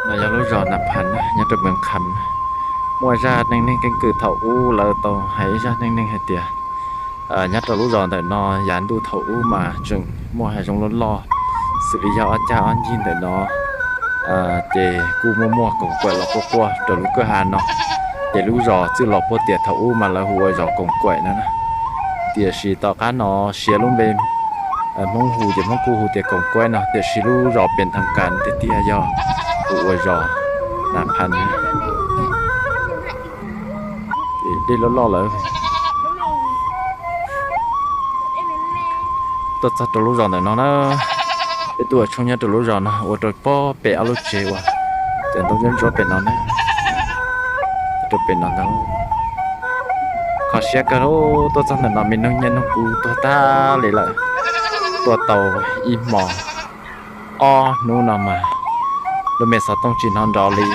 No yog lub zos Nas Phas nyob rau Mees Kham. Muaj zaj neej neeg keeb kwm thaum ub lawv tau hais ib zaj neej neeg hais tias nyob rau lub zos ntawm no yav ntuj thaum ub mas tseem muaj hav zoov loj loj, xws li yog ob cag ob ncig ntawm no, ces kuj muaj muaj koom kuam los quaj quaj rau lub kwj ha no. Ces lub zos txwj laus puag tias thaum ub mas lawv hu ua zos Koom Kuaim no na. Tiam sis tom qab no siav lub npe Hmoob hu ces Hmoob kuj hu tias Koom Kuaim no, tiam sis lub zos pem thaj kas tiag tiag yog hu ua zos Nas Phas. Dej loj loj lawm. Tuaj txog rau lub zos ntawm no na, peb tuaj ua tshoob nyob rau lub zos no ua rau pob pem ob lub tsev uas cov ntoo ntsuab ntsuab pem no na. Rau pem no ntag. Kho siab kawg li, tuaj txog ntawm no me noog nyiaj noog kub tuag tag li lawm. Tuaj tau ib hmo ob hnub no mas lub me xov tooj tsis hnov nrov li,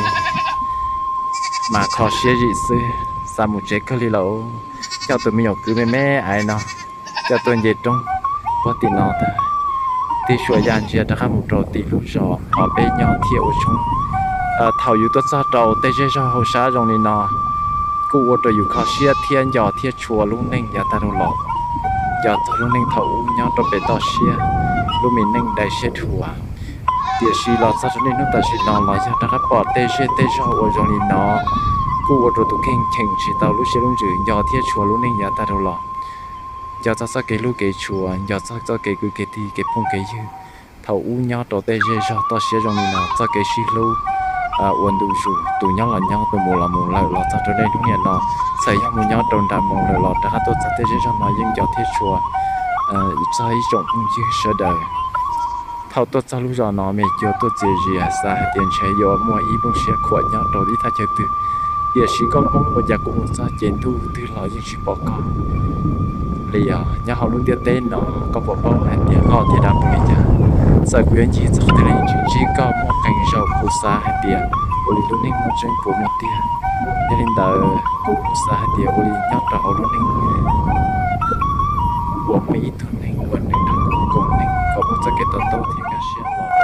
mas kho siab zim xwb, xav mus tsev kawg li lawm. Coj tus me nyuam kwv me me aiv no coj tuaj nce roob puag tim no tag, tig suas ya ntsia rov qab mus rau tim lub zos uas peb nyob thiab ua tshoob. Thaum yus tuaj txog rau tej zej zog hauv sab zoo li no, kuj ua rau yus kho siab thiab nco thiab tshua lub neej yav tag dhau los, nco txog lub neej thaum ub nyob rau pem toj siab, lub me neej dai siab dhuav. Tiam sis los txog rau niaj hnub tam sim no los yog rov qab pom tej zej tej zog uas zoo li no, kuj ua rau tus kheej cheem tsis tau lub siab lub ntsws nco thiab tshua lub neej yav tag dhau los, nco txog txoj kev hlub kev tshua, nco txog txoj kev kwv kev tij kev phooj kev ywg thaum ub nyob rau tej zej zog toj siab zoo li no, txoj kev sib hlub ua ntu zus, tus nyob los nyob, tus mus los mus lawm los txog rau niaj hnub niam no. Txawm yog mus nyob rau nram mus lawm los rov qab tuaj txog tej zej zog no yeej nco thiab tshua txog ib tsoom phooj ywg sawv daws. Thaum tuaj txog lub zos no me cuag tuaj txias zias xav hais tias ntshe yuav muaj ib nplooj siab khuam nyob rau ib thaj chaw twg, tiam sis koj Hmoob ua cas kuv mus txog ces ntuj twg los yeej tsis pom koj li os. Nyob hauv lub ntiaj teb no koj puas paub hais tias loj thiab dav npaum li cas? Txawm kuv yuav ncig txog qhov twg los yeej tsis ntsib koj muaj qee zaus kuv xav hais tias ua li lub neej muaj tseeb puas muaj tiag. Yog li ntawd kuv kuj xav hais tias ua li nyob rau hauv lub neej uas muaj ib tug neeg uas nws nrog kuv koom neej kom muaj txoj kev to taub thiab nkag siab los rau kuv.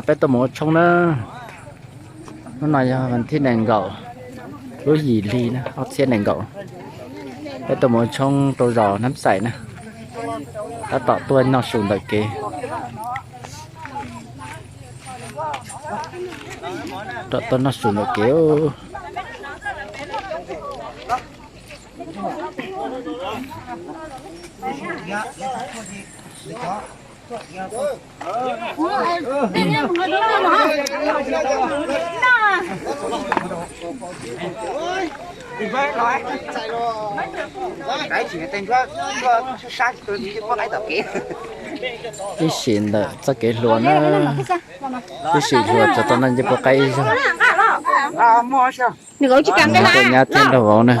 Peb tuaj mus ua tshoob na. Hnub no yog vas thib nees nkaum, lub yim hli na, ob txhiab nees nkaum. Peb tuaj mus ua tshoob rau zos Nab Xais na. Tab tom tuaj noj su ntawm kev. Tab tom tuaj noj su ntawm kev. Ib sim ntawm txoj kev hluas na, ib sim hluas tsuas tau noj ncej puab qaib ib zaug. Nws nyab thiab nraug vauv na.